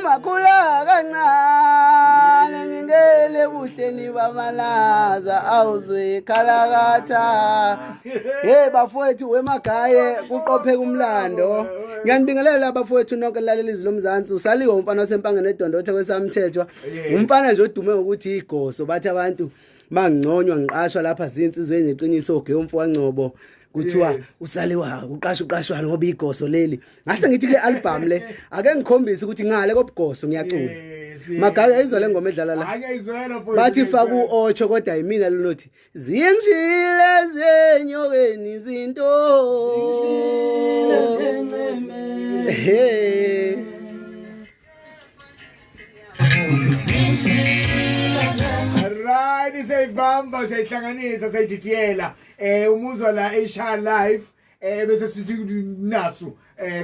Ngiphuma khula kancane ngingele buhleni bamalaza awuzwe khalakatha. Hey bafowethu, wemagaye kuqopheka umlando. Ngiyanibingelela bafowethu nonke lalela Izwi Lomzansi. Usaliwe umfana wasempangeni edondotha kwesamthethwa. Umfana nje odume ngokuthi igoso, bathi abantu mangconywa ngiqashwa lapha zinsizwe eneqiniso ge umfo waNgcobo, kuthiwa usaliwa uqasha uqashwana ngoba igoso leli. Ngase ngithi kule album le ake ngikhombise ukuthi ngale kobugoso ngiyacula. Magaye, ayizwa le ngoma edlala la? Angiyizwela mfowethu. Bathi faka uotsho, kodwa yimina lonothi zinjile zenyokeni izinto. Hey. Right, siyayibamba, siyayihlanganisa, siyayididiyela. Umuzwa la eSha live, bese sithi nasu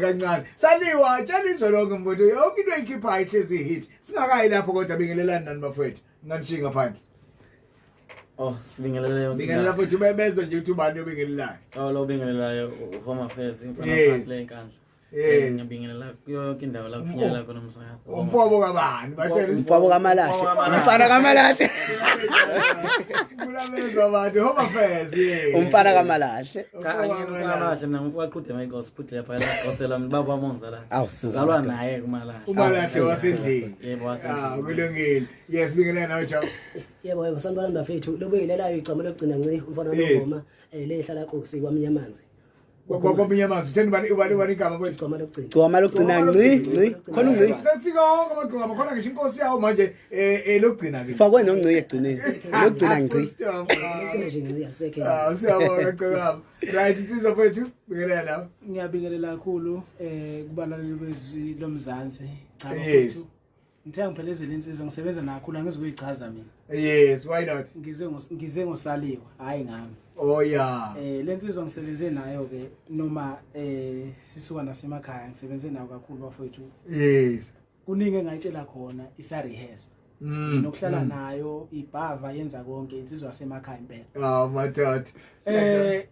kancane. Saliwa, tshela izwe lonke mfowethu, yonke into eyikhiphayo ihlezi hit. Singakayi lapho kodwa bingelelani nani bafowethu. Nganishiyi ngaphandle. Oh, sibingelele yonke. Bingelela mfowethu, bezwe nje ukuthi ubani obingelelayo. Oh, lo bingelelayo Home Affairs, imfana phansi le enkandla. Ngiyabingelela kuyo yonke indawo la kufinyelela khona umsakazo. Umfowabo kabani? Batshela. Umfowabo kaMalahle. Umfana kaMalahle. Kulamezwa abantu Home Affairs, yes. Umfana kaMalahle. Cha, angiyena umfana kaMalahle mina, ngumfo kaqhude mayigos, qhude lapha la gosela mina baba wamonza la. Awu, suka, Zalwa madoda. naye kuMalahle. Umalahle wasendlini. Yebo, Ah, wasendlini. kulungile. Yes, bingelela nawe Jabu. Yebo, sanibona bafethu. Lobuyilelayo igcama lokugcina nci umfana wamangoma lehlala qosi kwamnyamanzi. Kwamunye amazwi utheni, ubani igama mfowethu? Igcama lokugcina. Gcwama lokugcina ngci ngci khona ungci. Sefika wonke amagama khona, ngisho inkosi yawo manje lokugcina ke. Fakwe nongci ekugcineni. Lokugcina ngci. Full stop. Lokugcina nje nci alisekho. Ah, siyabonga Gcokama. Right, insizwa mfowethu, bingelela nawe. Ngiyabingelela kakhulu kubalaleli bezwi lomzansi. Cha bafethu, ngithe ngiphelezele insizwa, ngisebenza nakhulu, angizukuyichaza mina. Yes, why not? Ngize ngosaliwa, hayi ngami. Oh yeah. Le nsizwa ngisebenze nayo ke, noma sisuka nasemakhaya, ngisebenze nayo kakhulu bafowethu. Kuningi engayitshela khona isa rehearse. Nokuhlala nayo ibhava, yenza konke, insizwa yasemakhaya impela. Ah, madoda.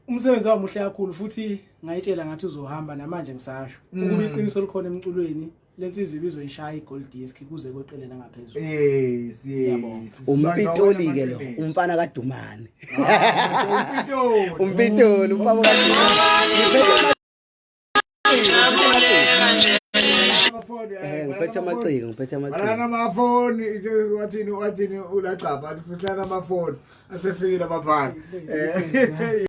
Umsebenzi wami muhle kakhulu, futhi ngayitshela ngathi uzohamba namanje ngisasho. Ukuba iqiniso likhona emculweni, lensizwa ibizoyishaya i-gold disc kuze kweqele nangaphezulu. Ngiyabonga. Umpitoli ke lo, umfana kaDumane. Umpitoli. Umpitoli, umfana kaDumane. Amafoni, Ngiphethe amaciko, ngiphethe amaciko. Balana amafoni, wathini ulagcabha, athi fuhlana amafoni. Asefikile abafana.